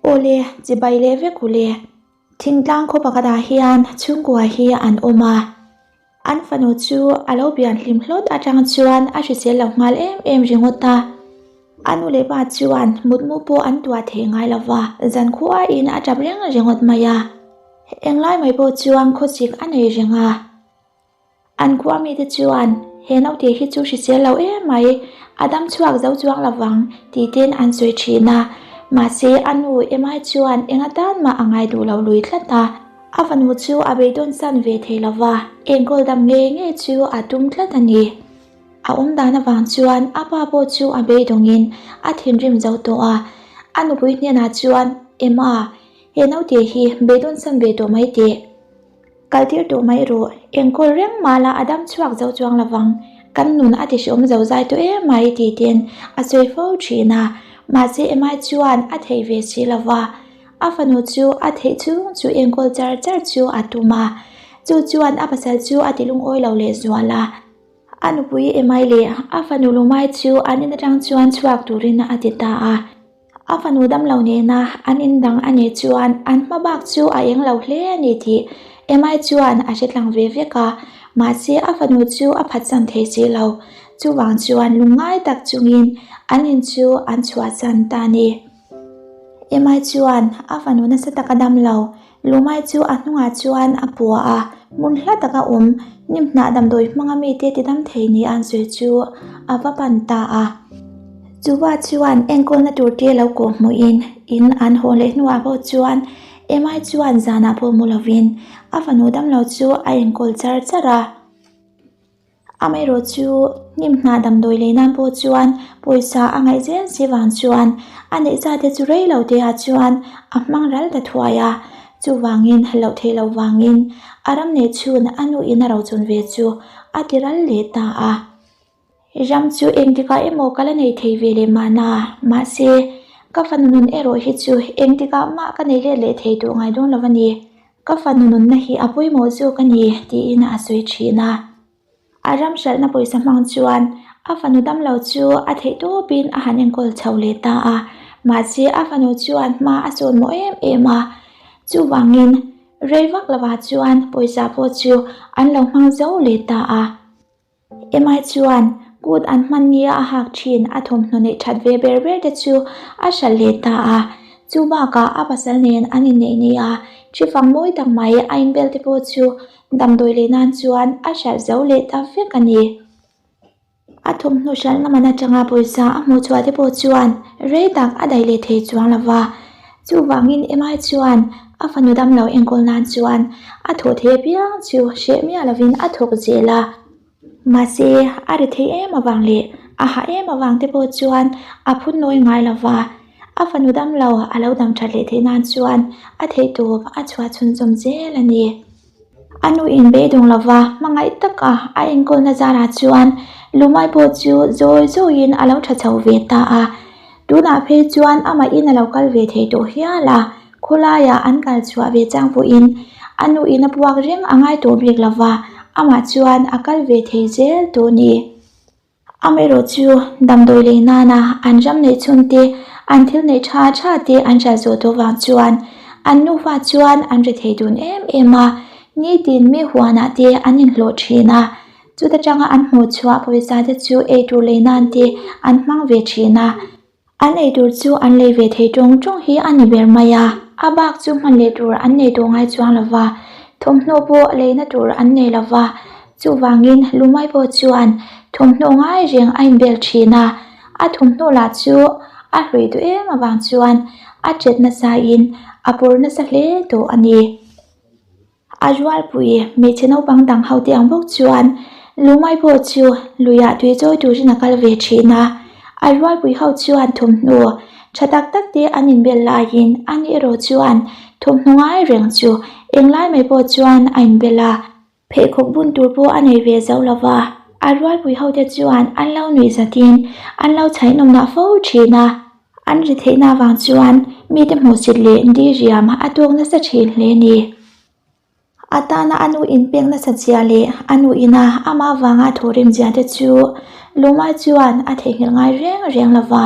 Awle, chibai leh vek u le. Thingtlang khaw pakhatah hian chhungkua hi an awm a. An fanu chu a lo bian hlim hlawt atang chuan a hrisel lo nghal em em ringawt a. A nu leh pa chuan mutmu pawh an tuah thei ngai lo va, zankhuain a tap reng ringawt mai a. Englai mai pawh chuan khawchik a nei reng a. An khua mite chuan, He naute hi chu hrisel lo em mai, a dam chhuak zo chuang lo vang, tih ten an sawi thin a. Mahse, a nu Emai chuan eng atan mah a ngai duh lo lui tlat a. A fanu chu a beidawn san ve thei lo va, enkawl dam ngei ngei chu a tum tlat a ni. A awm dan avang chuan a pa pawh chu a beidawngin a thinrim zo tawh a. A nupui hnenah chuan, Emma, he naute hi beidawn san ve tawh mai teh. Kal tir tawh mai rawh, enkawl reng mah la a dam chhuak zo chuang lo vang, kan nun a ti hreawm zo zai tawh em mai tih ten a sawi fo thin a, mahse Emai chuan a thei ve si lo va, a fanu chu a theih chhung chu enkawl char char chu a tum a, chu chuan a pasal chu a ti lungawi lo leh zual a. A nupui Emai leh a fanu Lumai chu an in atang chuan chhuak turin a ti ta a. A fanu damlo nena an in dang a nih chuan an hma bak chu a eng lo hle a ni tih Emai chuan a hre tlang ve vek a, mahse a fanu chu a phatsan thei si lo. Chuvang chuan lungngai tak chungin an in chu an chhuahsan ta a ni. Emai chuan a fanu nasa taka damlo Lumai chu a hnungah chuan a pua a, hmun hla taka awm hnim hnah damdawi hmanga mite ti dam thei ni an sawi chu a va pan ta a. Chuva chuan enkawlna tur te lo kawh hmuhin in an haw leh hnuah pawh chuan Emai chuan zanah pawh mu lovin a fanu damlo chu a enkawl char char a. Amaherawh chu hnim hnah damdawi lei nan pawh chuan pawisa a ngaih zel si vang chuan a neih zat te chu rei lo te ah chuan a hmang ral ta thuai a, chuvangin loh theih loh vangin a ram neih chhun a nu in a rochun ve chu a ti ral leh ta a. Ram chu engtikah emaw ka la nei thei ve leh mahna, mahse ka fanu nun erawh hi chu engtikah mah ka nei let leh thei tawh ngai dawn lo a ni. Ka fanu nunna hi a pawimawh zawk a ni, tiin a sawi thin a. A ram hralhna pawisa hmang chuan a fanu damlo chu a theih tawpin a han enkawl chho leh ta a, mahse a fanu chuan hma a sawn mawh em em a. Chuvangin rei vak lovah chuan pawisa pawh chu an lo hmang zo leh ta a. Emai chuan kut an hman nia a hak thin a thawmhnaw neih that ve ber ber te chu a hralh leh ta a, chu bakah a pasal nen an inneih nia thi fang mawi tak mai a inbel te pawh chu damdawi leh nan chuan a hralh zo leh ta vek a ni. A thawmhnaw hralhna man atanga pawisa a hmuh chhuah te pawh chuan rei tak a daih leh thei chuang lo va, chuvangin Emai chuan a fanu damlo enkawl nan chuan a thawh thei apiang chu hreh miah lovin a thawk zel a. Mahse, a ri thei em avang leh a hah em avang te pawh chuan a phun nawi ngai lo va, a fanu damlo a lo dam that leh theih nan chuan a theihtawp a chhuah chhunzawm zel a ni. A nu in beidawng lo va, hmangaih taka a enkawlna zarah chuan Lumai pawh chu zawi zawiin a lo tha chho ve ta a. Tunah phei chuan amahin a lo kal ve thei tawh hial a, khawlaiah an kal chhuah ve chang pawhin a nu in a puak reng a ngai tawh bik lo va, amah chuan a kal ve thei zel tawh a ni. Amaherawh chu damdawi lei nana an ram neih chhun te, an thil neih tha tha te an hriat zawh tawh vang chuan an nufa chuan an ri thei dun em em a, nitin mi huanah te an inhlawh thin a, chuta tanga an hmuh chhuah pawisa te chu eitur lei nan te an hmang ve thin a. An ei tur chu an lei ve thei tawng tawng hi a ni ber mai a, a bak chu hman leh tur an nei tawh ngai chuang lo va, thawmhnaw pawh leina tur an nei lo va, chuvangin Lumai pawh chuan thawmhnaw ngai reng a inbel thin a, a thawmhnaw lah chu a hlui duh em avang chuan a chet nasain a pawr nasa hle tawh a ni. A rualpui hmeichhe naupang dang ho te ang bawk chuan Lumai pawh chu luiah tui chawi turin a kal ve thin a, a rualpui ho chuan thawmhnaw tha tak tak te an inbel laiin ani erawh chuan thawmhnaw ngai reng chu englai mai pawh chuan a inbel a, pheikhawk bun tur pawh a nei ve zo lo va, a rualpui ho te chuan an lo nuih zatin an lo chhaih nawmnah fo thin a. An ri theihna avang chuan mite hmuhsit leh diriam a tawk nasa thin hle a ni. A tana a nu inpek nasa zia leh a nu ina amah avanga thawhrim zia te chu Luma chuan a theihnghilh ngai reng reng lo va.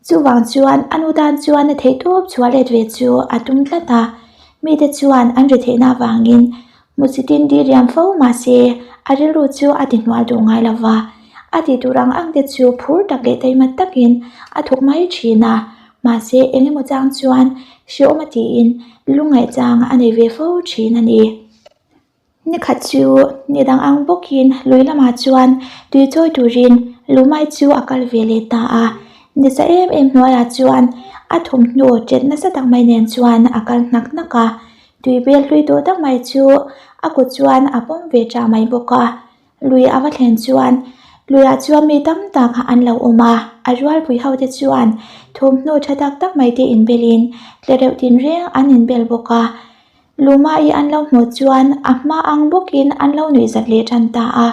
Chuvang chuan a nu tan chuan a theihtawp chhuah let ve chu a tum tlat a, mite chuan an ri theihna avangin hmusitin diriam fo mahse a rilru chu a ti hnual duh ngai lo va, a tih tur ang ang te chu phur tak leh taima takin a thawk mai thin a, mahse eng emaw chang chuan hrehawm a tiin lungngaih chang a nei ve fo thin a ni. Ni khat chu ni dang ang bawkin lui lamah chuan tui chawi turin Lumai chu a kal ve leh ta a. Ni sa em em hnuaiah chuan a thawmhnaw ṭet nasa tak mai nen chuan a kal hnak hnak a. Tui bel hlui tawh tak mai chu a kut chuan a pawm ve ṭah mai bawk a. Lui a va thlen chuan luiah chuan mi tam tak an lo awm a, a rualpui ho te chuan thawmhnaw ṭha tak tak mai te inbelin tlereuh tinreng an inbel bawk a. Lumai an lo hmuh chuan a hma ang bawkin an lo nuih zat leh tan ta a.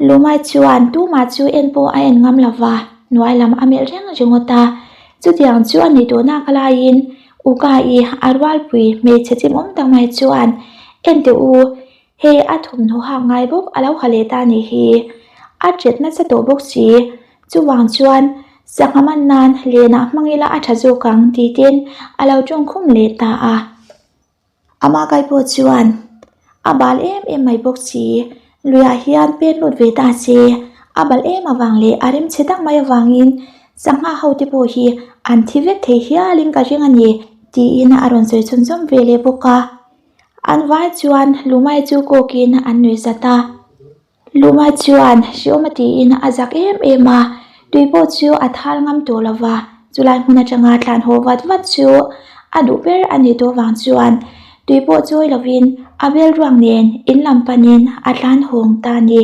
Lumai chuan tumah chu en pawh a en ngam lo va, hnuai lam a melh reng ringawt a. Chutiang chu a nih tawh nak laiin Uka-i a rualpui hmeichhe chimawm tak mai chuan, En teh u, hei a thawmhnaw hak ngai bawk a lo ha leh ta nih hi. A ṭet nasa tawh bawk si. Chuvang chuan sangha man nan lenah hmang ila a tha zawk ang tih ten a lo tawng khum leh ta a. Amah kai pawh chuan a bal em em mai bawk si, luiah hian pen lut ve ta se, a bal em avang leh a rimchhe tak mai avangin sangha ho te pawh hi an thi vek thei hialin ka ring a ni tiin a rawn sawi chhunzawm ve leh bawk a. An vai chuan Lumai chu kawkin an nuih zat a. Luma chuan hriawm a tiin a zak em em a, tui pawh chu a thal ngam tawh lo va, chulai hmun atanga tlan haw vat vat chu a duh ber a nih tawh vang chuan tui pawh chawi lovin a bel ruang nen in lam panin a tlan hawng ta a ni.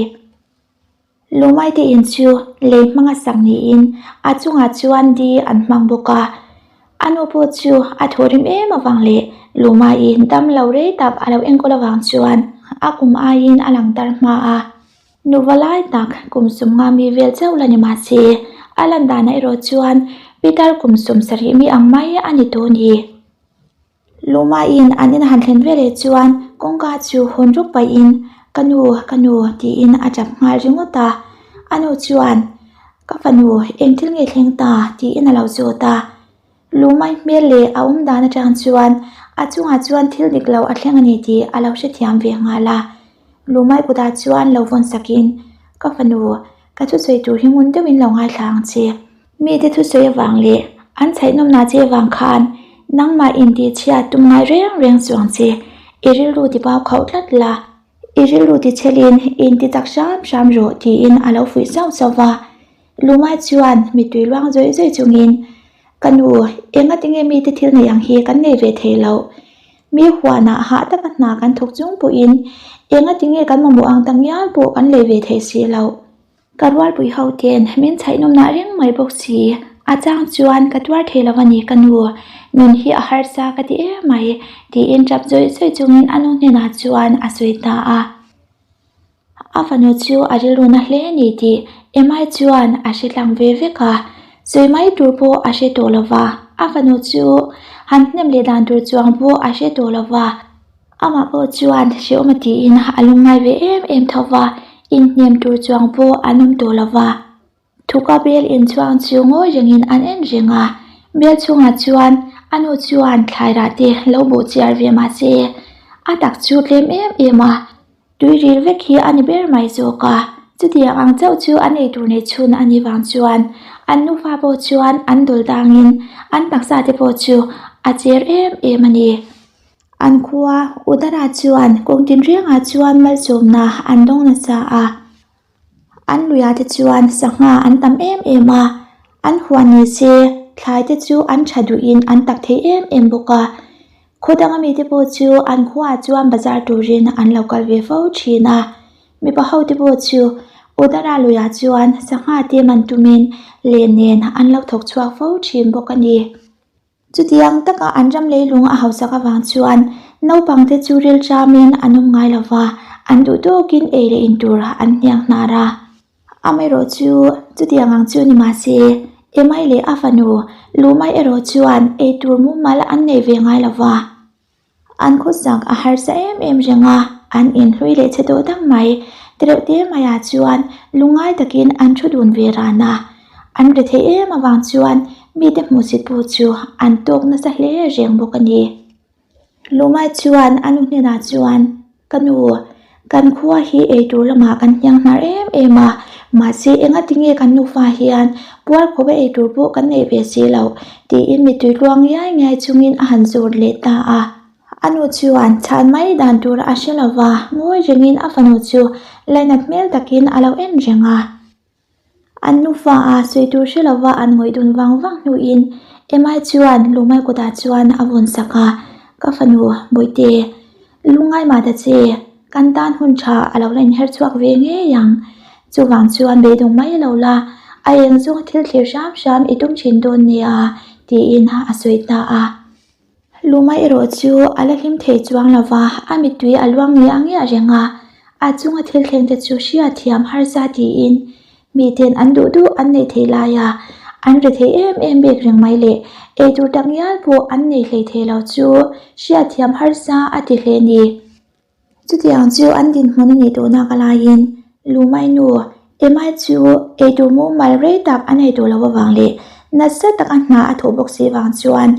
Lumai te in chu lei hmanga sak niin a chungah chuan di an hmang bawk a. A nu pawh chu a thaw rim em avang leh Lumai dam lo rei tak a lo enkawl avang chuan a kum aiin a lang tar hma a. Nuva lai tak kum sum nga mi vel chauh la ni mahse a lan danah erawh chuan pitar kum 70 mi ang mai a ni tawh a ni. Lumaiin an in han thlen veleh chuan kawngka chu hawn ruk pahin Ka nu, ka nu tiin a tap nghal ringawt a. A nu chuan Ka fanu, eng thil nge thleng ta? tiin a lo zawt a. Lumai hmel leh a awm dan atang chuan a chungah chuan thil dik lo a thleng a ni tih a lo hrethiam ve nghal a. Lumai kutah chuan lo vawn sakin, Ka fanu, ka thusawi tur hi ngun deuhin lo ngaithla ang che. Mite thusawi avang leh an chhaihnawmna che avang khan nangmah intihchhiat tum ngai reng reng chuang che. I rilru tibau khauh tlat la. I rilru ti chhelin in ti tak hram hram rawh tiin a lo fuih zauh zauh va. Lumai chuan mittui luang zawih zawih chungin, Ka nu, enga tinge mite thil nei ang hi kan nei ve thei loh? Mi huanah hah taka hna kan thawk chung pawhin enga tinge kan mamawh ang tak ngial pawh kan lei ve thei si loh? Ka rualpui ho ten min chhaihnawmnah reng mai bawk si, a chang chuan ka tuar thei lo a ni ka nu, nun hi a harsa ka ti em mai, tiin tap zawih zawih chungin a nu hnenah chuan a sawi ta a. A fanu chu a rilru na hle a ni tih Emai chuan a hre tlang ve vek a, sawi mai tur pawh a hre tawh lo va, a fanu chu han hnem leh dan tur chuang pawh a hre tawh lo va. Amah pawh chuan hrehawm a tiin a lungngai ve em em tho va, inhnem tur chuang pawh an awm tawh lo va. Thuka bel inchhuang chu ngawi rengin an en reng a, bel chhungah chuan a nu chuan thlai rah te lo buh chiar ve mah se, a tak chu tlem em em a, tui ril vek hi a ni ber mai zawk a. Chutiang ang chauh chu an ei tur nei chhun a nih vang chuan an nufa pawh chuan an dawl dangin an taksa te pawh chu a cher em em a ni. An khua Udara chuan kawng tinrengah chuan malsawmna an dawng nasa a, an luiah te chuan sangha an tam em em a, an huan ni se thlai te chu an tha duhin an tak thei em em bawk a. Khaw danga mite pawh chu an khuaah chuan bazar turin an lo kal ve fo thin a, mipa ho te pawh chu Udara luiah chuan sangha te man tumin len nen an lo thawk chhuak fo thin bawk a ni. Chutiang taka an ram leilung a hausak avang chuan naupangte chu rilṭamin an awm ngai lo va, an duh tawkin ei leh in tur an hniang hnar a. Amaherawh chu chutiang ang chu ni mah se, Emai leh a fanu Lumai erawh chuan ei tur mumal an nei ve ngai lo va. An khawsak a harsa em em reng a, an inhlui leh che tawh tak mai. Tereuh te maiah chuan lungngai takin an thu dun ve ran a. An ri theih em avang chuan mite hmuhsit pawh chu an tawk nasa hle reng bawk a ni. Lumai chuan a nu hnenah chuan, Ka nu, kan khua hi eitur lamah kan hniang hnar em em a, mahse engati nge kan nufa hian puar khawpa eitur pawh kan neih ve si loh? tiin mittui tluang ngiai ngiai chungin a han zawt leh ta a. A nu chuan chhan mai dan tur a hre lo va, ngawi rengin a fanu chu lainat hmel takin a lo en reng a. An nufa a sawi tur hre lova an ngawih dun vang vang hnuin Emai chuan Lumai kutah chuan a vawn sak a, Ka fanu, Bawihte, lungngai mah ta che, kan tan hun tha a lo la inher chhuak ve ngei ang. Chuvang chuan beidawng mai lo la, a eng zawng thil thlir hram hram i tum thin dawn nia, tiin a sawi ta a. Luma erawh chu a la hlim thei chuang lo va, a mittui a luang ngiah ngiah reng a, a chunga thil thleng te chu hriat thiam harsa tiin miten an duh duh an neih theih lai a, an ri thei em em bik reng mai leh eitur tak ngial pawh an nei hlei thei lo chu hriat thiam harsa a ti hle ni. Chutiang chu an dinhmun a nih tawhna ka laiin Lumai nu Emai chu eitur mumal rei tak a nei tawh lo avang leh nasa taka hna a thawh bawk si vang chuan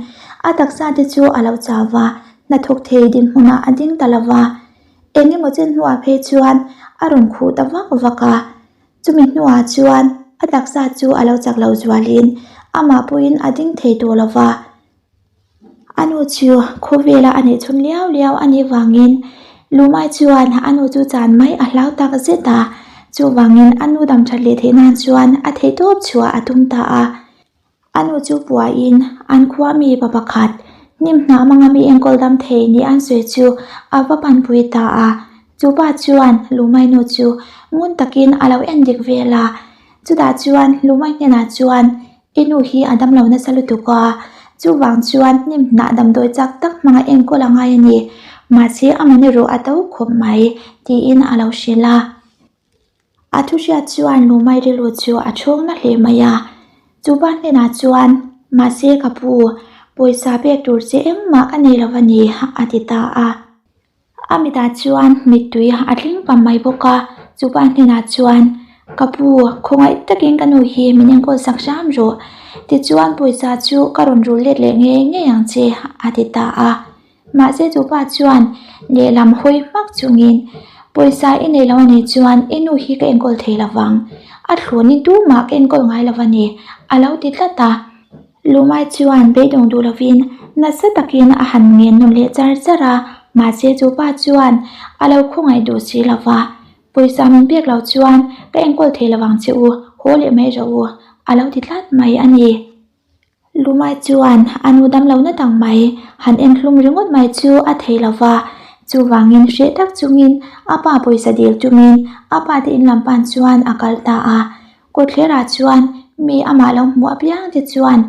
a taksa te chu a lo chau va, hnathawk thei dinhmunah a ding ta lo va. Eng emaw chen hnuah phei chuan a rawn khuh ta vak vak a. Chumi hnuah chuan a taksa chu a lo chak lo zualin amah pawhin a ding thei tawh lo va. A nu chu khawvela a neih chhun liau liau a nih vangin Lumai chuan a nu chu chan mai a hlau tak zet a, chuvangin a nu dam that leh theih nan chuan a theihtawp chhuah a tum ta a. A nu chu puahin an khua mi pa pakhat hnim hnah hmanga mi enkawl dam thei nih an sawi chu a va panpui ta a. Chu pa chuan Lumai nu chu ngun takin a lo en dik vel a, chutah chuan Lumai hnenah chuan I nu hi a damlo nasa lutuk a, chuvang chuan hnim hnah damdawi chak tak hmanga enkawl a ngai a ni. Mahse a man erawh a to khawp mai, tiin a lo hrilh a. A thu hriat chuan Lumai rilru chu a chhawng na hle mai a. Chupa hnenah chuan, Mahse ka pu, pawisa pek tur che engmah ka nei lo a ni, a ti ta a. A mitah chuan mittui a tling pam mai bawk a, chupa hnenah chuan, Ka pu, khawngaih takin ka nu hi min enkawl sak hram rawh, tichuan pawisa chu ka rawn rul let leh ngei ngei ang che, a ti ta a. Mahse chupa chuan lehlam hawi hmak chungin, Pawisa i nei lo a nih chuan i nu hi ka enkawl thei lo vang, a thlawnin tumah ka enkawl ngai lo a ni, a lo ti tlat a. Lumai chuan beidawng duh lovin nasa takin a han ngen nawn leh char char a, mahse chu pa chuan a lo khawngaih duh si lo va, Pawisa min pek lo chuan ka enkawl thei lo ang che u, haw leh mai rawh u, a lo ti tlat mai a ni. Lumai chuan a nu damlo na tak mai han en hlum ringawt mai chu a thei lo va, chuvangin hreh tak chungin a pa pawisa dil tumin a pa te in lam pan chuan a kal ta a. Kawtthlerah chuan mi amah lo hmuh apiang te chuan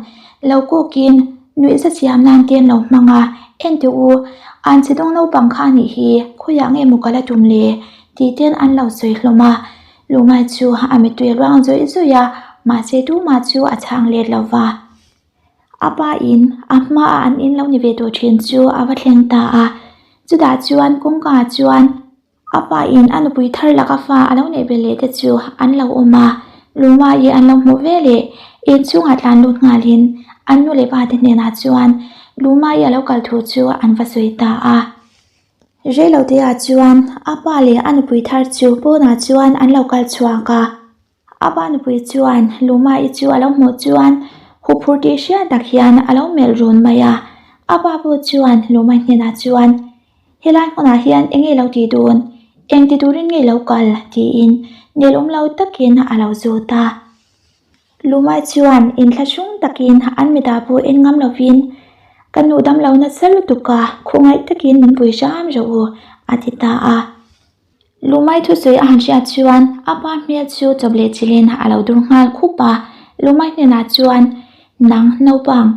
lo kawkin nuihza siam nan te an lo hmang a, Enteh u, an chhe dawng naupang kha anih hi, khawiah nge maw ka la tum le? tih ten an lo sawi hlawm a. Lungai chu a mittui a luang zawih zawih a, mahse tumah chu a chhang let lo va. A pa in a hmaah an in lo ni ve tawh thin chu a va thleng ta a, chutah chuan kawngka ah chuan A pa in a nupui thar laka fa a lo neih belh leh te chu an lo awm a, Luma-i an lo hmuh ve leh inchhungah tlan lut nghalin an nu leh pa te hnenah chuan Luma-i a lo kal thu chu an va sawi ta a. Reiloteah chuan a pa leh a nupui thar chu pawnah chuan an lo kal chhuak a. A pa nupui chuan Luma-i chu a lo hmuh chuan huphur tih hriat tak hian a lo melh run mai a. A pa pawh chuan Luma hnenah chuan, Helai hmunah hian eng nge lo tih dun? Eng ti turin nge lo kal? tiin nelawm lo takin a lo zawt a. Luma chuan inthlahrung takin an mitah pawh en ngam lovin, Ka nu damlo nasa lutuk a, khawngaih takin min pui hram rawh u, a ti ta a. Lumai thusawi a han hriat chuan a pa hmel chu chawp leh chilhin a lo dur nghal khup a, Lumai hnenah chuan, Nang naupang,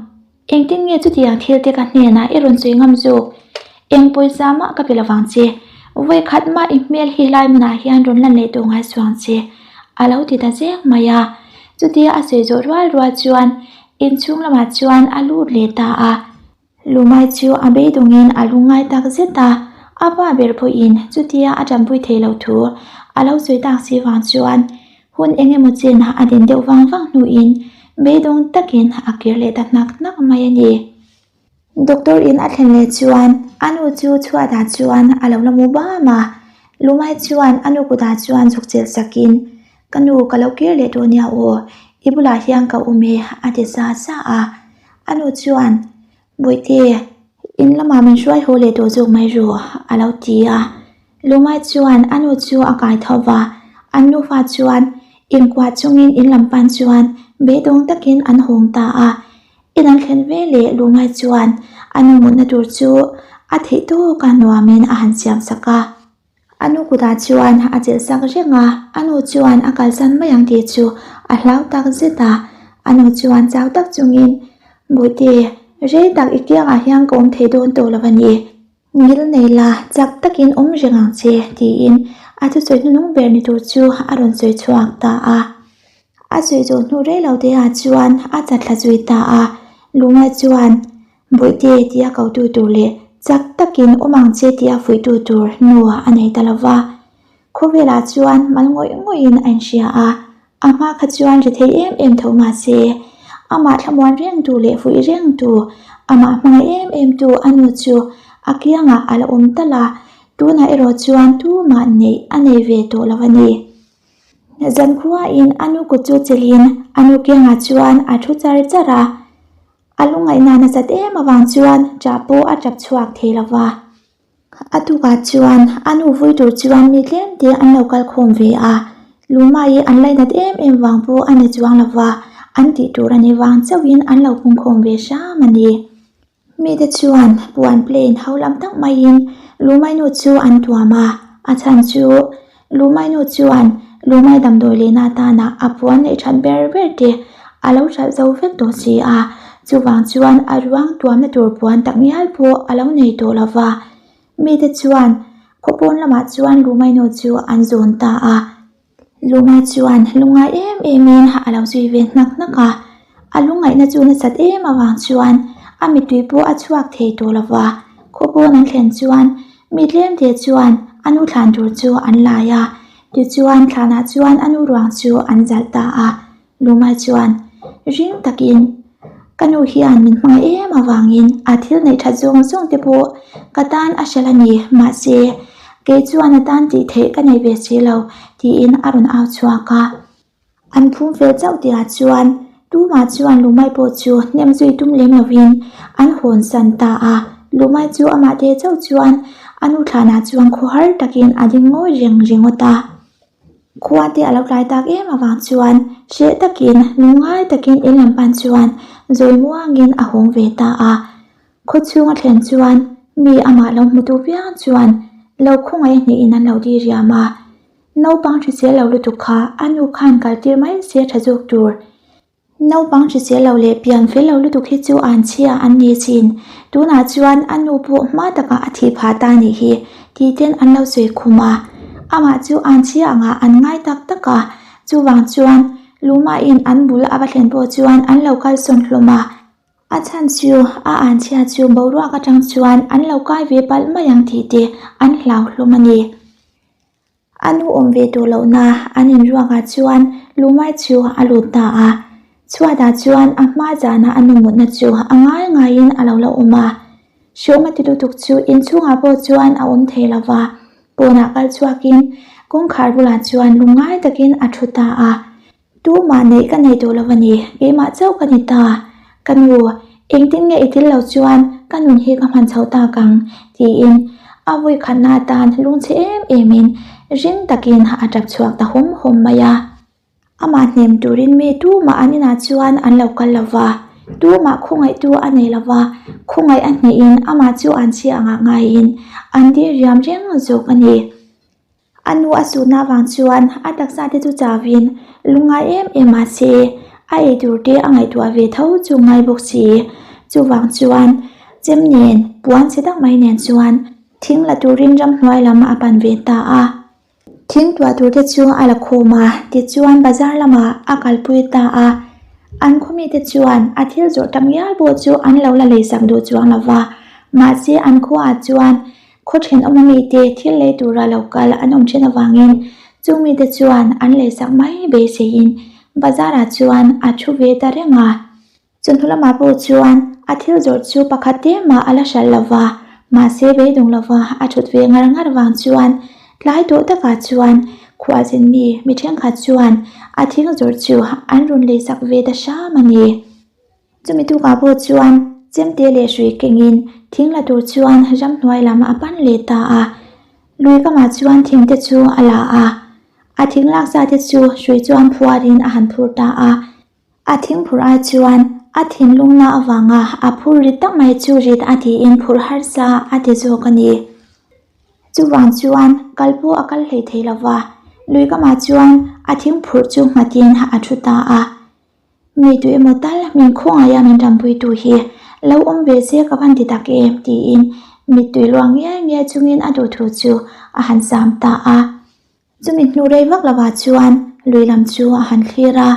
engtin nge chutiang thil te ka hnenah i rawn sawi ngam zawk? Eng pawisa mah ka pe lovang che, vawi khat mah i hmel hi lai hmunah hian rawn lan leh tawh ngai suang che, a lo ti ta zek mai a. Chutia a sawi zawh rual rual chuan inchhung lamah chuan a lut leh ta a. Lumai chu a beidawngin a lungngai tak zet a, a pa ber pawhin chutia a tanpui thei lo thu a lo sawi tak si vang chuan Hun eng emaw chen a din deuh vang vang hnuin beidawng takin a kir leh ta hnak hnak mai a ni. Doctor in a thlen leh chuan a nu chu chhuatah chuan a lo la mu bam a, Lumai chuan a nu kutah chuan zuk chelh sakin, Ka nu ka lo kir leh tawh nia aw, i bulah hian ka awm e a ti sa sa a. A nu chuan, Bawihte, in lamah min hruai haw leh tawh zawk mai rawh a lo ti a. Lumai chuan a nu chu a kai tho va, an nufa chuan inkuah chungin in lam pan chuan beidawng takin an hawng ta a. In an thlen ve leh Lungai chuan a nu mutna tur chu a theih tawka nuamin a han siam sak a. A nu kutah chuan a chelh sak reng a, a nu chuan a kalsan mai ang tih chu a hlau tak zet a. A nu chuan chau tak chungin, Bawihte, rei tak i kiangah hian ka awm thei dawn tawh lo a ni. Ngil nei la, chak takin awm reng ang che, tiin a thusawi hnuhnung ber ni tur chu a rawn sawi chhuak ta a. A sawi zawh hnu rei lo te ah chuan a chat thla zui ta a, Lunga chuan Bawihte tia kotu tur leh chak takin awm ang che tia fuihtu tur nu a nei ta lo va. Khawvelah chuan mal ngawih ngawihin a inhria a, a hma kha chuan ri thei em em tho mah se, amah thlamuan rengtu leh fuih rengtu, amah hmangaih em emtu a nu chu a kiangah a la awm tal a, tunah erawh chuan tumah neih a nei ve tawh lo a ni. Zankhuain a nu kut chu chelhin a nu kiangah chuan a thu char char a, a lungngaihna nasat em avang chuan ṭah pawh a ṭap chhuak thei lo va. A tukah chuan a nu vui tur chuan mi tlem te an lo kal khawm ve a, Lumai an lainat em em vang pawh a ni chuang lo va, an tih tur a nih vang chauhin an lo pung khawm ve hram a ni. Mite chuan puan plane ho lam tak maiin Lumai nu chu an tuam a, a chhan chu Lumai nu chuan Lumai damdawi lehna atana a puan neih that ber ber te a lo hralh zo vek tawh si a, chuvang chuan a ruang tuamna tur puan tak ngial pawh a lo nei tawh lo va. Mite chuan khawpawn lamah chuan Lumai nu chu an zawn ta a. Lungai chuan lungngai em emin a lo zui ve hnak hnak a, a lungngaihna chu nasat em avang chuan a mittui pawh a chhuak thei tawh lo va, khawpawn an thlen chuan mi tlem te chuan a nu thlan tur chu an lai a, tichuan thlanah chuan a nu ruang chu an zalh ta a, Lungai chuan ring takin ka nu hian min hmangaih em avangin a thil neih that zawng zawng te pawh ka tan a hralh a ni, mahse kei chuan a tan tih theih ka nei ve si lo tiin a rawn au chhuak a. An phum fel chauh tihah chuan tumah chuan Lumai pawh chu hnem zui tum lem lovin an hawn san ta a, Lumai chu amah te chauh chuan a nu thlanah chuan khawhar takin a ding ngawi reng ringawt a. Khua te a lo tlai tak em avang chuan hreh takin lungngai takin in lam pan chuan zawi muangin a hawng ve ta a. Khaw chhung a thlen chuan mi amah lo hmutu viang chuan lo khawngaih hnihin an lo di riam a. Naupang hrisel lo lutuk kha a nu khan kaltir mai se tha zawk tur. Naupang hrisel lo leh pian fel lo lutuk hi chu an chhia an ni thin. Tunah chuan a nu pawh hma takah a thih phah ta nih hi tih ten an lo sawi khum a. Amah chu an chhia angah an ngai tak tak a, chuvang chuan Lumain an bul a va thlen pawh chuan an lo kalsawn hlawm a. A chhan chu a an chhia chu boruak atang chuan an lo kai ve palh mai ang tih te an hlau hlawm a ni. A nu awm ve tawh lohna an inruakah chuan Lumai chu a lut ta a, chhuatah chuan a hma zana a nu mutna chu a ngai ngaiin a lo la awm a. Hreawm a ti lutuk chu inchhungah pawh chuan a awm thei lo va, pawnah kal chhuakin kawngkhar bulah chuan lungngai takin a thu ta a. Tumah neih ka nei tawh lo a ni, keimah chauh ka ni ta. Ka nu, engtin nge i til lo chuan ka nun hi ka hman chho tak ang, tiin a vui khatna atan lungchhe em emin ring takin a tap chhuak ta hawm hawm mai a. Amah hnem turin mi tumah an inah chuan an lo kal lo va, tumah khawngaihtu a nei lo va, khawngaih a hnehin amah chu an chhia angah ngaiin an dir riam reng zawk a ni. A nu a suhna avang chuan a taksa te chu chauhin lungngai em em mah se a ei tur te a ngaihtuah ve tho chu ngai bawk si. Chuvang chuan chem nen puan chhe tak mai nen chuan thing la turin ramhnuai lam a pan ve ta a. Thing tuah tur te chu a la khawm a, tichuan bazar lamah a kalpui ta a. An khaw mite chuan a thil zawrh tak ngial pawh chu an lo la leisak duh chuang lo va, mahse an khuaah chuan Khaw thenawm a mite thil lei tura lo kal an awm then avangin Chung mite chuan an leisak mai beiseiin bazar-ah chuan a thu ve ta reng a. Chawhnu lamah pawh chuan a thil zawrh chu pakhat te mah a la hralh lo va, mahse beidawng lova a thut ve ngar ngar vang chuan tlai tawh takah chuan khualzin mi mi thenkhat chuan a thing zawrh chu an rawn leisak ve ta hram a ni. Chumi tukah pawh chuan chemte leh hrui kengin thing la tur chuan ramhnuai lam a pan leh ta a, lui kamah chuan thing te chu a la a, a thing laksa te chu hrui chuan phuarin a han phur ta a. A thing phurh ai chuan a thinlungna avanga a phur rit tak mai chu rit a tiin phurh harsa a ti zawk a ni. Chuvang chuan kal pawh a kal hlei thei lo va, lui kamah chuan a thing phurh chu nghatin a thu ta a. Mi tu emaw tal min khawngaih a min rampuitu hi lo awm ve se ka van ti tak em tiin mittui luang ngiai ngiai chungin a duhthu chu a han sam ta a. Chumi hnu rei vak lovah chuan lui lam chu a han thlir a,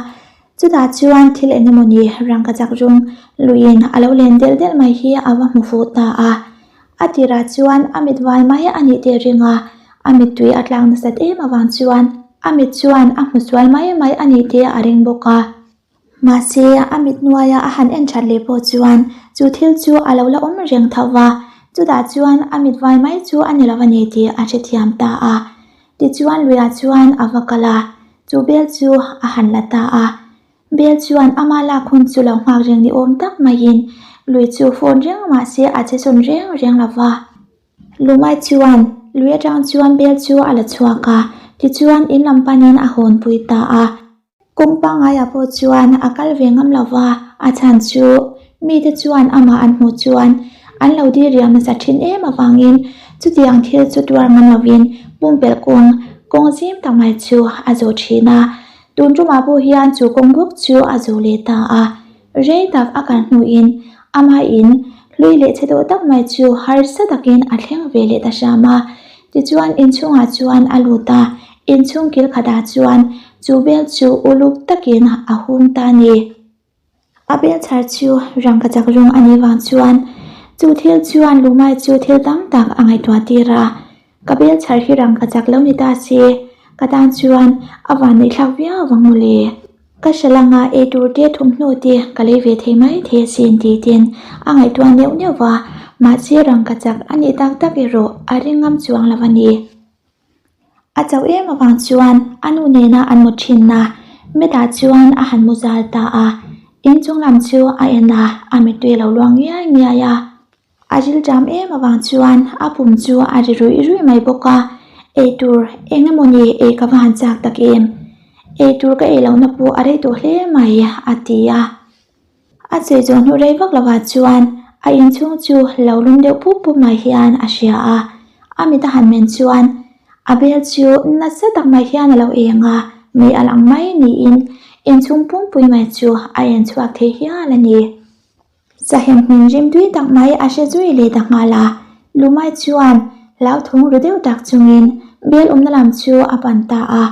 chutah chuan thil eng emawni rangkachak rawng luiin a lo len delh delh mai hi a va hmu fuh ta a. A tirah chuan a mit val mai a nih teh ring a, a mittui a tlak nasat em avang chuan a mit chuan a hmu sual mai mai a nih teh a ring bawk a. Mahse, a mit hnuaia a han en that leh pawh chuan chu thil chu a lo la awm reng tho va, chutah chuan a mit vai mai chu a ni lo a ni tih a hrethiam ta a. Tichuan luiah chuan a va kal a, chu bel chu a han la ta a. Bel chuan ama lak hun chu lo nghak reng ni awm tak maiin lui chu fawn reng mahse a che sawn reng reng lo va. Lumai chuan lui atang chuan bel chu a la chhuak a, tichuan in lam panin a hawnpui ta a. Kawng pangaiah pawh chuan a kal ve ngam lo va, a chhan chu mite chuan amah an hmuh chuan an lo dil riam nasa thin em avangin chutiang thil chu tuar ngam lovin pumpelh kawng kawng zim tak mai chu a zawh thin a. Tun tumah pawh hian chu kawng bawk chu a zawh leh ta a. Rei tak a kal hnuin amahin hlui leh chhe tawh tak mai chu harsa takin a thleng ve leh ta hram a. Tichuan inchhungah chuan a lut a, inchhung kil khatah chuan chu bel chu uluk takin a hung ta a ni. A bel chhar chu rangkachak rawng a nih vang chuan chu thil chuan Lumai chu thil tam tak a ngaihtuah tir a. Ka bel chhar hi rangkachak lo ni ta se, ka tan chuan a vanneihthlak viau vang mawle. Ka hre langa ei tur te thawmhnaw te ka lei ve thei mai thei asin tih ten a ngaihtuah neuh neuh va, mahse rangkachak a nih tak tak erawh a ring ngam chuang lo a ni. A chauh em avang chuan a nu nena an mu thin a, metah chuan a han mu zal ta a, inchung lam chu a en a, a mittui a lo luang ngiai ngiai a. A rilṭam em avang chuan a pum chu a ri ruih ruih mai bawk a, ei tur eng emaw ni ei ka va han chak tak em? Ei tur ka ei lohna pawh a rei tawh hle mai, a ti a. A sawi zawh hnu rei vak lovah chuan a inchhung chu lo lum deuh pup pup mai hian a hria a, a mit a han men chuan a bel chu nasa tak mai hian a lo eng a, mei a lang mai niin inchhung pumpui mai chu a en chhuak thei hial a ni. Sahem hmin rim tui tak mai a hre zui leh ta nghal a, Lumai chuan hlauthawng ru deuh tak chungin bel awmna lam chu a pan ta a.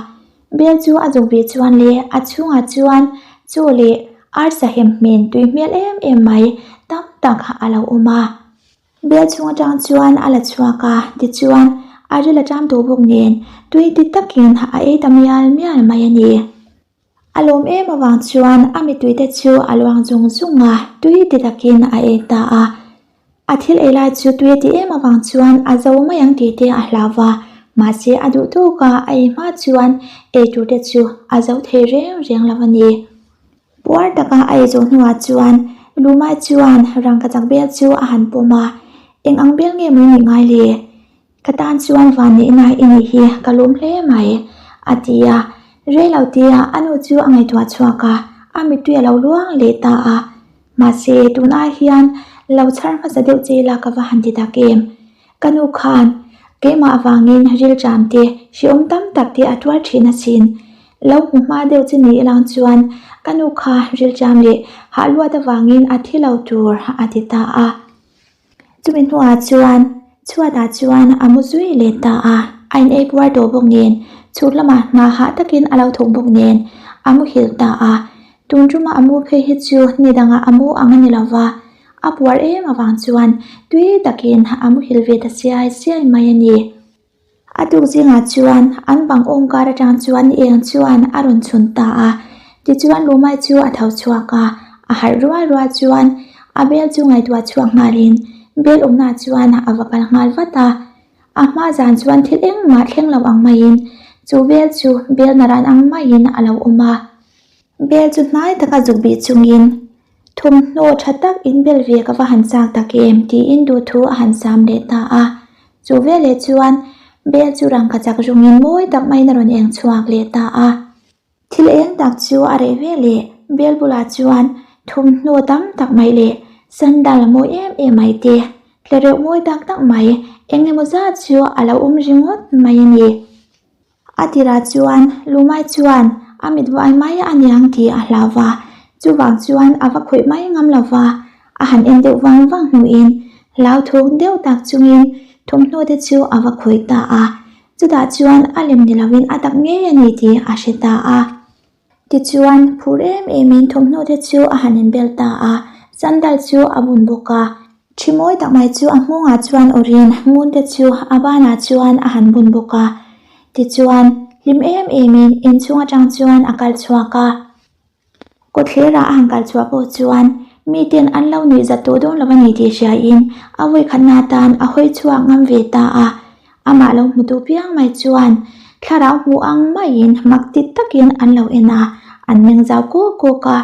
Bel chu a zuk ve chuan leh a chhungah chuan chaw leh ar sahem hmin tui hmel em em mai tam tak a lo awm a. Bel chhung atang chuan a la chhuak a, tichuan a ril a ṭam tawh bawk nen tui ti takin a ei ta mial mial mai a ni. A lawm em avang chuan a mituite chu a luang zung zung a, tui ti takin a ei ta a. A thil ei lai chu tui a ti em avang chuan a zo mai ang tih te a hlau va, mahse a duh tawk a, a ei hma chuan ei tur te chu a zo thei reng reng lo a ni. Puar taka a ei zawh hnuah chuan Lumai chuan rangkachak bel chu a han pawm a, Eng ang bel nge maw i nih ngai le? Ka tan chuan vanneihna i nih hi ka lawm hle mai, a ti a. Rei lo tia a nu chu a ngaihtuah chhuak a, a mittui a lo luang leh ta a. Mahse, tun ai hian lo chhar hmasa deuh che ila ka va han ti tak em? Ka nu khan keimah avangin rilṭam te, hrehawm tam tak te a tuar ṭhin asin. Lo hmu hma deuh che ni ilang chuan ka nu kha rilṭam leh hah luat avangin a thi lo tur, a ti ta a. Chumi hnuah chuan chhuatah chuan a mu zui leh ta a, a in ei puar tawh bawk nen, chhuk lamah hna hah takin a lo thawk bawk nen a muhilh ta a. Tun tuma a mu phei hi chu ni dangah a mu ang a ni lo va, a puar em avang chuan tui takin a muhilh ve ta siai siai mai a ni. A tuk zingah chuan an bang awm kar atang chuan ni eng chuan a rawn chhun ta a. Tichuan Lumai chu a tho chhuak a, a harh rual rual chuan a bel chu ngaihtuah chhuak nghalin bel awmnaah chuan a va kal nghal vat a. A hma zan chuan thil engmah thleng lo ang maiin chu bel chu bel naran ang maiin a lo awm a. Bel chu hnai taka zuk bih chungin thawmhnaw tha tak inbel ve ka va han chak tak em tiin duhthu a han sam leh ta a. Chu veleh chuan bel chu rangkachak rawngin mawi tak maiin a rawn eng chhuak leh ta a. Thil eng tak chu a reh ve leh bel bulah chuan thawmhnaw tam tak mai leh sandal mawi em em mai te, tlereuh mawi tak tak mai eng emaw zat chu a lo awm ringawt mai a ni. A tirah chuan Lumai chuan a mit vai mai a niang tih a hlau va, chuvang chuan a va khawih mai ngam lo va, a han en deuh vang vang hnuin hlauthawng deuh tak chungin thawmhnaw te chu a va khawih ta a. Chutah chuan a lem ni lovin a tak ngei a ni tih a hre ta a. Tichuan, phur em emin thawmhnaw te chu a han inbel ta a, sandal chu a bun bawk a. Thi mawi tak mai chu a nghawngah chuan awrin ngun te chu a banah chuan a han bun bawk a. Tichuan, hlim em emin inchhung atang chuan a kal chhuak a. Kawtthlerah a han kal chhuah pawh chuan miten an lo nuih zat tawh dawn lo a ni tih hriain a vawikhatna atan a hawi chhuak ngam ve ta a. Amah lo hmutu piang mai chuan thlarau hmuh ang maiin mak ti takin an lo en a, an meng zau kawk kawk a.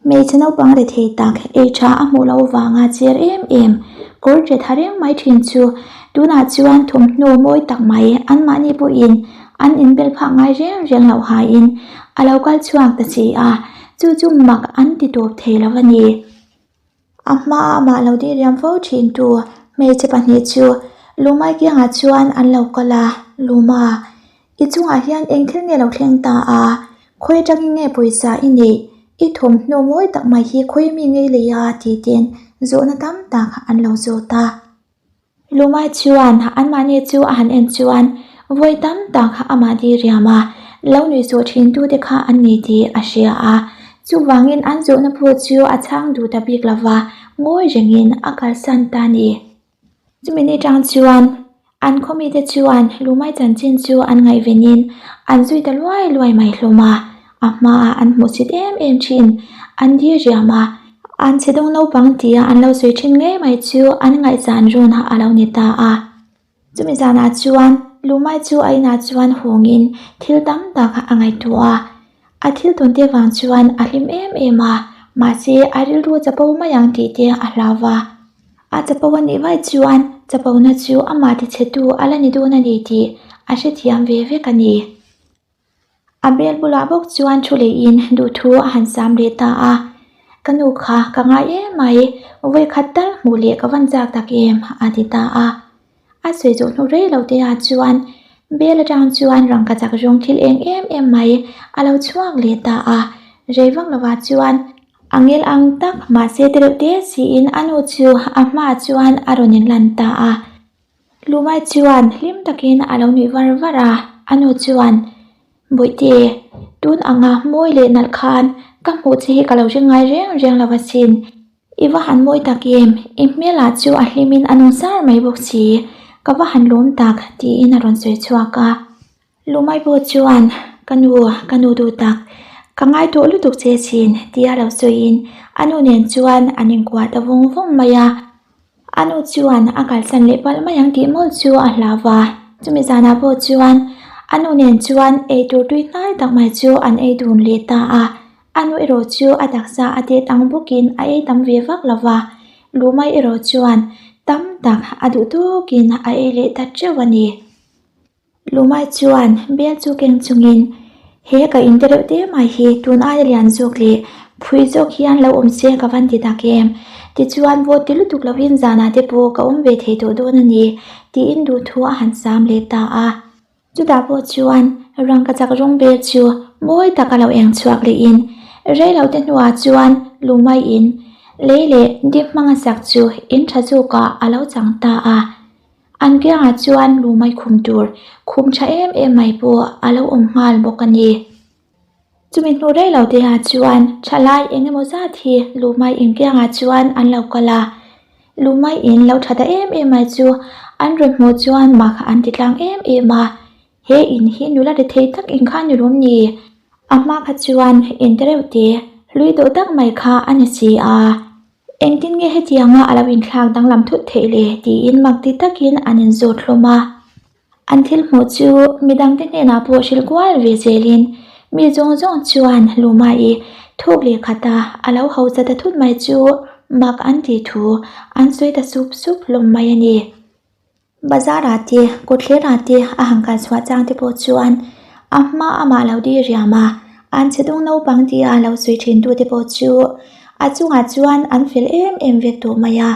Hmeichhe naupang rethei tak ei tha a hmuh loh vanga cher em em kawr che tha reng mai thin chu tunah chuan thawmhnaw mawi tak mai anmahni pawhin an inbel phah ngai reng reng loh haiin a lo kal chhuak ta si a, chu chu mak an ti tawp thei lo a ni. A hmaa amah lo dih riam fo thin tu hmeichhe pahnih chu Lumai kiangah chuan an lo kal a, Luma, i chungah hian eng thil nge lo thleng ta a? Khawi atangin nge pawisa i neih? I thawmhnaw mawi tak mai hi khawi mi ngei lei a? tih ten zawhna tam tak an lo zawt a. Lumai chuan anmahni chu a han en chuan vawi tam tak amah di riam a, lo nuih zawh thin tute kha an ni tih a hria a. Chuvangin an zawhna pawh chu a chhang duh ta bik lova, ngawi rengin a kalsan ta ni. Chumi ni tang chuan an khaw mite chuan Lumai chanchin chu an ngaihvenin an zui ta luai luai mai hlawm a. A hmaah an hmuhsit em em thin, an dir riam a, an chhe dawng naupang tia an lo sawi thin ngei mai chu an ngaihzan rawn a lo ni ta a. Chumi zanah chuan Lumai chu a inah chuan hawngin thil tam tak a ngaihtuah a, a thil tawn te vang chuan a hlim em em a, mahse a rilru chapo mai ang tih te a hlau va. A chapo a nih vaih chuan chapona chu amah tichhetu a la ni dawn a ni tih a hrethiam ve vek a ni. A bel bulah bawk chuan thu leiin duhthu a han sam leh ta a, Ka nu kha ka ngai em mai, vawikhat tal hmuh leh ka van chak tak em a ti ta a. A sawi zawh hnu rei lo te ah chuan bel atang chuan rangkachak zawng thil eng em em mai a lo chhuak leh ta a, rei vak lovah chuan a ngel ang tak mahse te reuh te siin a nu chu a hmaah chuan a rawn inlan ta a. Lumai chuan hlim takin a lo nuih var var a, a nu chuan, Bawihte, tun anga mawi leh nalh khan ka hmuh che hi ka lo hre ngai reng reng lo asin. I va han mawi tak em, i hmelah chu a hlimin a nung sar mai bawk si, ka va han lawm tak, tiin a rawn sawi chhuak a. Lumai pawh chuan, Ka nu, ka nu duh tak, ka ngai tawh lutuk che chin, tia lo sawiin a nu nen chuan an inkuah ta vawng vawng mai a. A nu chuan a kalsan leh palh mai ang tih mawlh chu a hlau va. Chumi zanah pawh chuan a nu nen chuan eitur tui hnai tak mai chu an ei dun leh ta a. A nu erawh chu a taksa a tet ang bawkin a ei tam ve vak lo va, Lumai erawh chuan tam tak a duh tawkin a ei leh ta teuh a ni. Lumai chuan bel chu keng chungin, He ka in te reuh te mai hi tun aia lian zawk leh phui zawk hian lo awm se ka van ti tak em? Tichuan vawt ti lutuk lovin zanah te pawh ka awm ve thei tawh dawn a ni, tiin duhthu a han sam leh ta a. Chutah pawh chuan rangkachak rawng bel chu mawi tak a lo eng chhuak lehin rei lo te hnuah chuan Lumai in lei leh dip hmanga sak chu in tha zawkah a lo chang ta a. An kiangah chuan lu mai khum tur khum tha em em mai pawh a lo awm nghal bawk a ni. Chumi hnu rei lo te ah chuan thalai eng emaw zat hi lu mai inkiangah chuan an lo kal a. Lumai in lo tha ta em em mai chu an rawn hmuh chuan mak an ti tlang em em a, he in hi nula ri thei tak in kha ni lawm ni? A hma kha chuan in te reuh te hlui dawh tak mai kha a ni si a, engtin nge hetianga a lo inthlak danglam thut theih le tiin mak ti takin an inzawt hlawm a. An thil hmuh chu midangte hnenah pawh hrilh kual ve zelin mi zawng zawng chuan Lumai thuk leh khata a lo hausa ta thut mai chu mak an tih thu an sawi ta sup sup hlawm mai a ni. Bazar-ah te, kawtthlerah te a han kal chhuah chang te pawh chuan a hma amah lo dir riam a, an chhe dung naupang tia lo sawi thin tute pawh chu a chungah chuan an fel em em vek tawh mai a.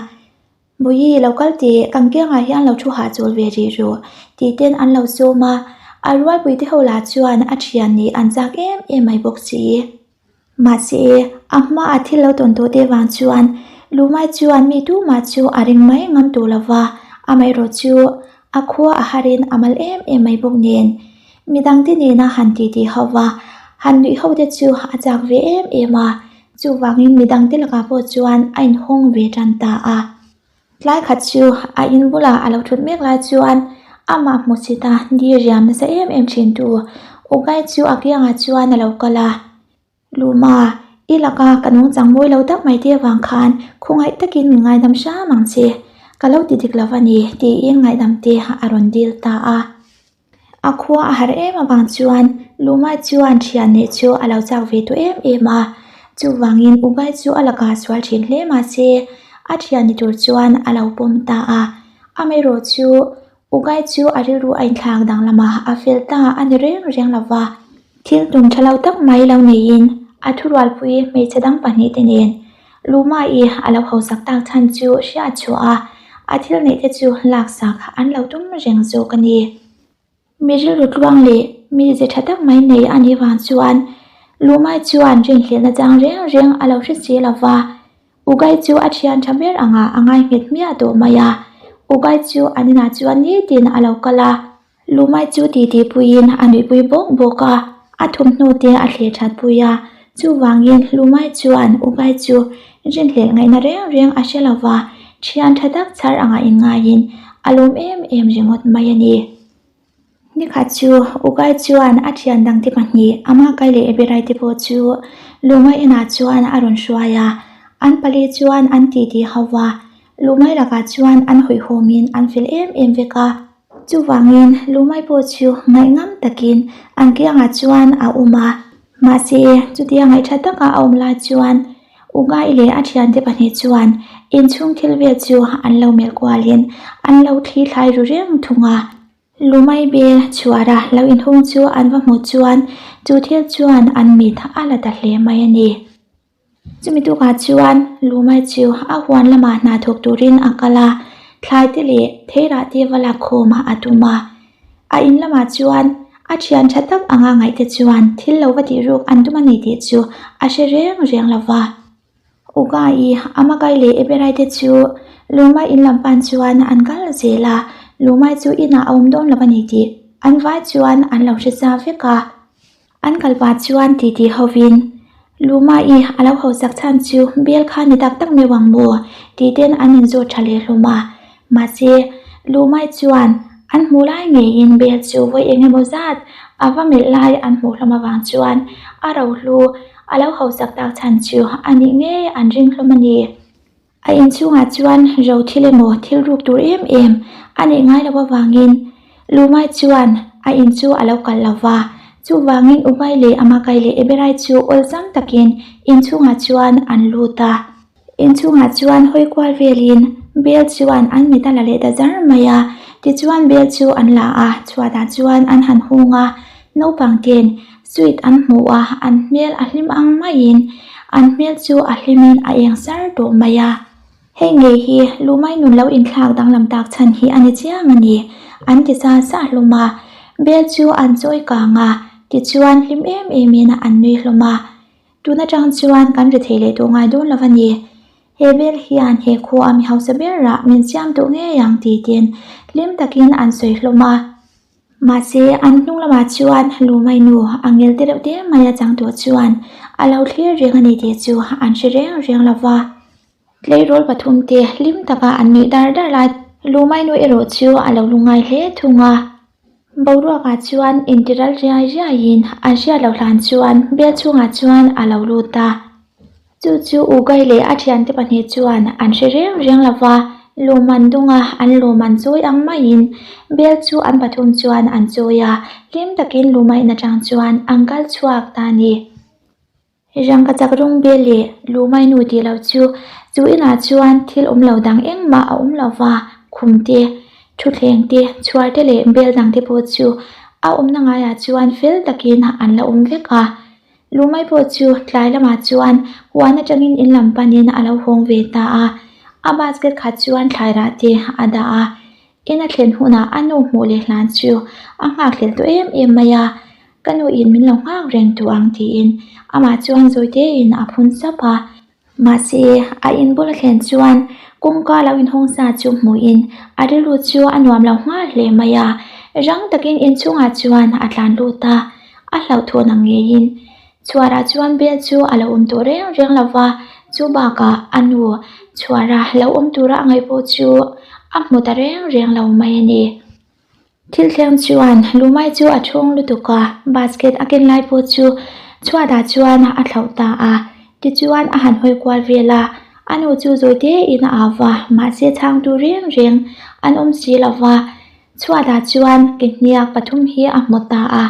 Bawihi lo kal teh, kan kiangah hian lo thu hahchawl ve rih rawh, tih ten an lo sawm a, a rualpuite ho lah chuan a thian nih an chak em em mai bawk si. Mahse, a hmaah thil lo tawn tawh te vang chuan Lumai chuan mi tumah chu a ring mai ngam tawh lo va, amaherawh chu a khua a harin a mal em em mai bawk nen. Midangte nena han titi ho va, han nuih ho te chu a chak ve em em a, Chuvangin midangte lakah pawh chuan a inhawng ve tan ta a. Tlai khat chu a in bulah a lo thut mek lai chuan amah hmusit a di riam nasa em em thin tu Ugai chu a kiangah chuan a lo kal a. Luma, i laka ka nungchang mawi lo tak mai te avang khan khawngaih takin min ngaidam hram ang che, ka lo ti dik lo a ni tiin ngaihdam te a rawn dil ta a. A khua a harh em avang chuan Lumai chuan thian neih chu a lo chak ve tawh em em a, chuvangin Ugai chu a lakah sual thin hle mahse a thian ni tur chuan a lo pawm ta a, amaherawh chu Ugai chu a rilru a inthlak danglam a, a fel ta a ni reng reng lo va. Thil tum tha lo tak mai lo neiin a thurualpui hmeichhe dang pahnihte nen Lumai a lo hausak tak chhan chu hriat chhuah a, a thil neih te chu laksak an lo tum reng zawk a ni. Mi rilru tluang leh mi ze tha tak mai nei a nih vang chuan Lumai chuan rinhlelhna chang reng reng a lo hre si lo va, Ugai chu a thian tha ber angah a ngai nghet hmiah tawh mai a, Ugai chu an inah chuan nitin a lo kal a. Lumai chu titi puiin a nuihpui bawk bawk a, a thawmhnaw te a thleh that pui a, chuvangin Lumai chuan Ugai chu rinhlelh ngaihna reng reng a hre lo va, thian tha tak chhar angah inngaiin a lawm em em ringawt mai a ni. Nikhat chu Ugai chuan a thian dangte pahnih Amakai leh Eberai te pawh chu Lumai inah chuan a rawn hruai a, an pali chuan an titi ho va, Lumai lakah chuan an hawihhawmin an fel em em vek a. Chuvangin Lumai pawh chu ngaihngam takin an kiangah chuan a awm a. Mahse, chutia ngaihtha taka a awm lai chuan Ugai leh a thiante pahnih chuan inchhung thil vel chu an lo melh kualin an lo thli thlai ru reng thung a. Lumai bel chhuara lo inhung chu an va hmuh chuan chu thil chuan an mit a la ta hle mai a ni. Chumi tukah chuan Lumai chu a huan lamah hna thawk turin a kal a, thlai te leh theirah te va lak khawm a tum a. A in lamah chuan a thian tha tak anga ngaih te chuan thil lo va tih ruk an tum a ni tih chu a hre reng reng lo va. Uga-i, Amakai leh Eberai te chu Lumai in lam pan chuan an kal zel a, Lumai chu inah a awm dawn lo a ni tih an vai chuan an lo hre sa vek a. An kal pah chuan titi hovin, Luma-i a lo hausak chhan chu bel kha ni tak tak meuh ang maw? tih ten an inzawt tha leh hlawm a. Mahse, Lumai chuan an hmuh lai ngeiin bel chu vawi eng emaw zat a va melh lai an hmuh hlawm avang chuan a rohlu a lo hausak tak chhan chu a nih ngei an ring hlawm a ni. A inchhungah chuan ro thil emaw thil ruk tur em em a neih ngai loh avangin Lumai chuan a in chu a lo kal lo va, chuvangin Ubai leh Amakai leh Eberai chu awlsam takin inchhungah chuan an lut a. Inchhungah chuan hawi kual velin Bel chuan an mit a la leh ta zar mai a, tichuan Bel chu an la a, chhuatah chuan an han hung a, naupang ten Sweet an hmu a, an hmel a hlim ang maiin an hmel chu a hlimin a eng sar tawh mai a. Hei ngei hi Lumai nun lo inthlak danglam tak chhan hi a ni chiang a ni, an ti sa sa hlawm a. Bel chu an chawi kang a, tichuan hlim em emin an nui hlawm a. Tun atang chuan kan ri thei leh tawh ngai dawn lo a ni. He bel hian he khua mi hausa berah min siam tawh ngei ang titin hlim takin an sawi hlawm a. Mahse, an hnung lamah chuan Lumai nu a ngel te reuh te mai a chang tawh chuan a lo thlir reng a ni tih chu an hre reng reng lo va. Tleirawl pathumte hlim taka an nuih dar dar lai Lumainu erawh chu a lo lungngai hle thung a. Boruakah chuan intiral riai riaiin an hriat loh hlan chuan bial chhungah chuan a lo lut a. Chu chu Ugai leh a thiante pahnih chuan an hre reng reng lo va, lawmman dunga an lawmman chawi ang maiin bial chu an pathum chuan an chawi a, hlim takin Lumain atang chuan an kal chhuak ta a ni. Rangkachak rawng bel leh lumai nu tih loh chu chu inah chuan thil awm lo dang engmah a awm lo va, khum te, thutthleng te, chhuar te leh bel dang te pawh chu a awmna ngaiah chuan fel takin an la awm vek a. Lumai pawh chu tlai lamah chuan huan atangin in lam panin a lo hawng ve ta a, a basket khat chuan thlai rah te a dah a, in a thlen hunah a nu hmuh leh hlan chu a nghakhlel tawh em em mai a. Ka nu in min lo nghak reng duh ang tiin amah chuan zawi tein a phun sap a. Mahse, a in bula thlen chuan kawngka lo inhawng sa chu hmuhin a rilru chu a nuam lo nghal hle mai a. Rang takin inchhungah chuan a tlan lut a, a hlauhthawn ang ngeiin chhuarah chuan bel chu a lo awm tawh reng reng lo va, chu bakah a nu chhuara lo awm tura a ngaih pawh chu a hmu ta reng reng lo mai a ni. Thil thleng chuan Lumai chu a thawng lutuk a, basket a ken lai pawh chu chhuatah chuan a thlauh ta a. Tichuan a han hawi kual vel a, a nu chu zawi tein a au va, mahse chhangtu reng reng an awm si lo va. Chhuatah chuan ke hniak pathum hi a hmu ta a,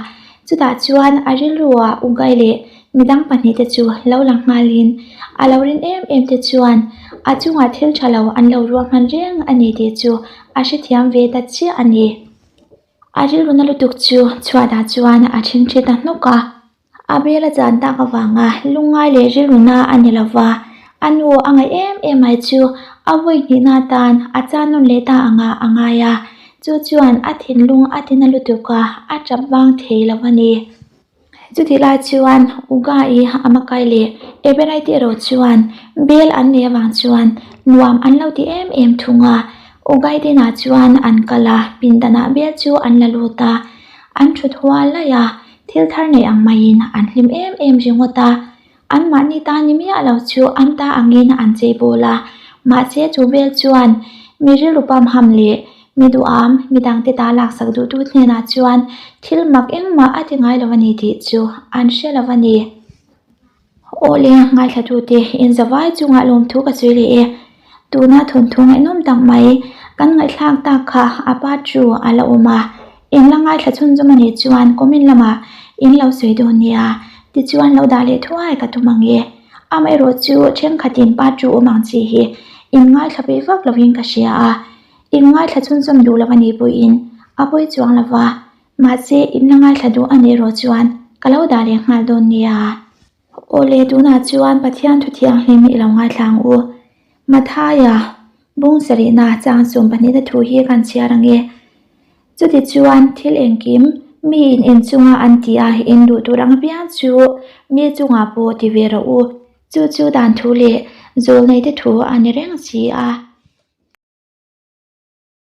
chutah chuan a rilruah Ugai leh midang pahnihte chu lo lang nghalin a lo rin em em te chuan a chungah thil tha lo an lo ruahman reng a ni tih chu a hrethiam ve ta chiah a ni. A rilru na lutuk chu chhuatah chuan a thinthi ta hnawk a. A bel a chan tak avanga lungngai leh rilru na a ni lo va, a nu a ngaih em em mai chu a vawi hnihna atan a chan nawn leh ta anga a ngai a, chu chuan a thinlung a tina lutuk a, a tap vang thei lo a ni. Chutih lai chuan Uga-i Amakai leh Eberai te erawh chuan bel an nei avang chuan nuam an lo ti em em thung a. Ugai te inah chuan an kal a, pindanah bel chu an la lut a, an thut hual laih a, thil thar nei ang maiin an hlim em em ringawt a. Anmahni ta ni miah lo chu an ta angin an chei bawl a, mahse chu vel chuan mi rilru pamham leh mi duham mi dangte ta laksak duhtu hnenah chuan thil mak engmah a ti ngai lo a ni tih chu an hre lo a ni. Aw le, ngaithlatute inzavai chungah lawmthu ka sawi leh e. Tuna thawnthu ngaihnawm tak mai kan ngaihthlak tak kha a pa chu a la awm a, in la ngaithla chhunzawm a nih chuan comment lamah in lo sawi dawn nia, tichuan lo dah leh thuai ka tum ang e. Amaherawh chu thenkhatin pa chu awm ang chi hi in ngaithla peih vak lovin ka hria a, in ngaithla chhunzawm duh lo a nih pawhin a pawi chuang lo va, mahse in la ngaithla duh a nih erawh chuan ka lo dah leh nghal dawn nia. Awle tunah chuan Pathian thu thianghlim i lo ngaithla ang u. Mathaia bung sarihna chang sawm pahnihna thu hi kan chhiar ang e. Chuti chuan thil engkim mi in inchunga an tih a in duh tur ang apiang chu mi chungah pawh ti ve rawh u. Chu chu dan thu leh zawlneite thu a ni reng si a.